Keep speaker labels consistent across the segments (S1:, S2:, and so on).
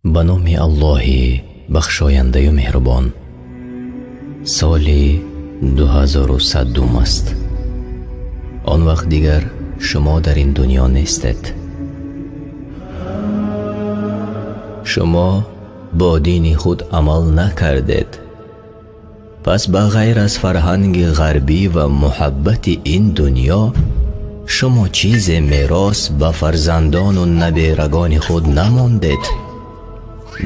S1: Ба номи Аллоҳи бахшояндаю меҳрубон. Соли 2100 аст. Он вақт дигар шумо дар ин дунё нестед. Шумо бо дини худ амал накардед. Пас ба ғайр аз фарҳанги ғарбӣ ва муҳаббати ин дунё шумо чизе мерос ба фарзандону наберагони худ намондед.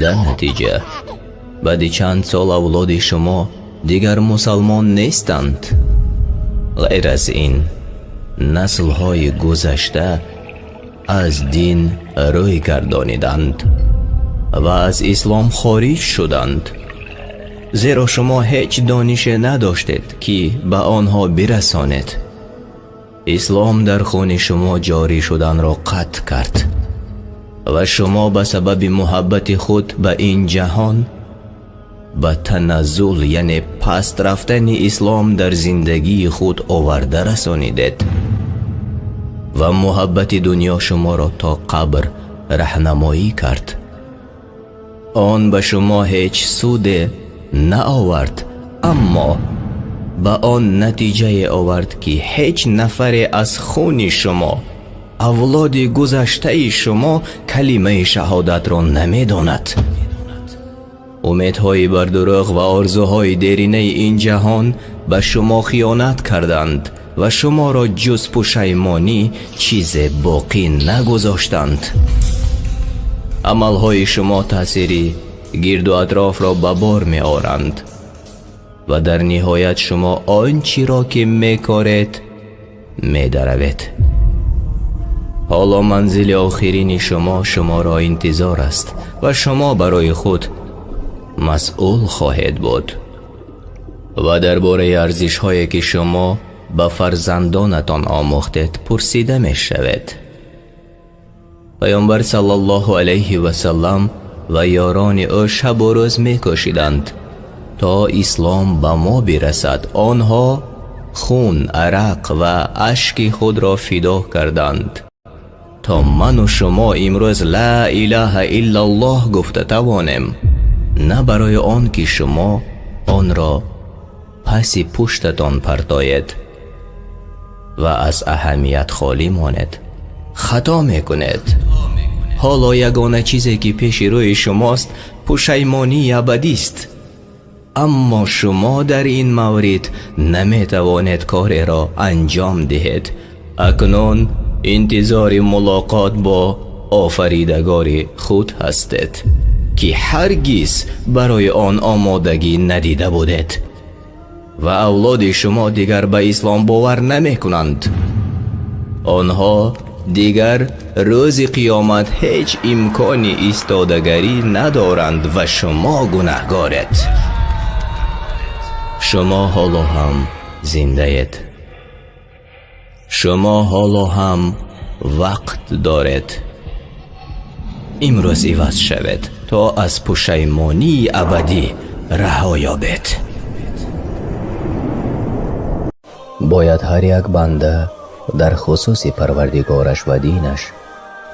S1: Дар натиҷа баъди чанд сол авлоди шумо дигар мусалмон нестанд. Ғайр аз ин, наслҳои гузашта аз дин рӯй гардониданд ва аз ислом хориҷ шуданд, зеро шумо ҳеҷ донише надоштед, ки ба онҳо бирасонед. Ислом дар хуни шумо ҷорӣ шуданро қатъ кард ва шумо ба сабаби муҳаббати худ ба ин ҷаҳон ба таназзул, яъне паст рафтани ислом дар зиндагии худ оварда расонидед ва муҳаббати дунё шуморо то қабр раҳнамоӣ кард. Он ба шумо ҳеҷ суде наовард, аммо ба он натиҷае овард, ки ҳеҷ нафаре аз хуни шумо, авлоди гузаштаи шумо, калимаи шаҳодатро намедонад. Умедҳои бардурӯғ ва орзуҳои деринаи ин ҷаҳон ба шумо хиёнат карданд ва шуморо ҷуз пушаймонӣ чизе боқӣ нагузоштанд. Амалҳои шумо таъсири гирду атрофро ба бор меоранд ва дар ниҳоят шумо он чиро, ки мекоред, медаравед. Ҳоло манзили охирини шумо шуморо интизор аст ва шумо барои худ масъул хоҳед буд ва дар бораи арзишҳое, ки шумо ба фарзандонатон омӯхтед, пурсида мешавед. Паёмбар саллаллоҳу алайҳи васаллам ва ёрони ӯ шабу рӯз мекӯшиданд, то ислом ба мо бирасад. Онҳо хун, арақ ва ашки худро фидо карданд, то ману шумо имрӯз «Ла илаҳа иллаллоҳ» гуфта тавонем, на барои он ки шумо онро паси пуштатон партоед ва аз аҳамият холӣ монед. Хато мекунед. Ҳоло ягона чизе, ки пеши рӯи шумост, пушаймонии абадист, аммо шумо дар ин маврид наметавонед кореро анҷом диҳед. Акнун интизори мулоқот бо офаридагори худ ҳастед, ки ҳаргиз барои он омодагӣ надида будед, ва авлоди шумо дигар ба ислом бовар намекунанд. Онҳо дигар рӯзи қиёмат ҳеҷ имкони истодагарӣ надоранд ва шумо гунаҳгоред. Шумо ҳоло ҳам зиндаед, шумо ҳоло ҳам вақт доред. Имрӯз иваз шавед, то аз пушаймонии абадӣ раҳо ёбед. Бояд ҳар як банда дар хусуси парвардигораш ва динаш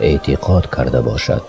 S1: эътиқод карда бошад.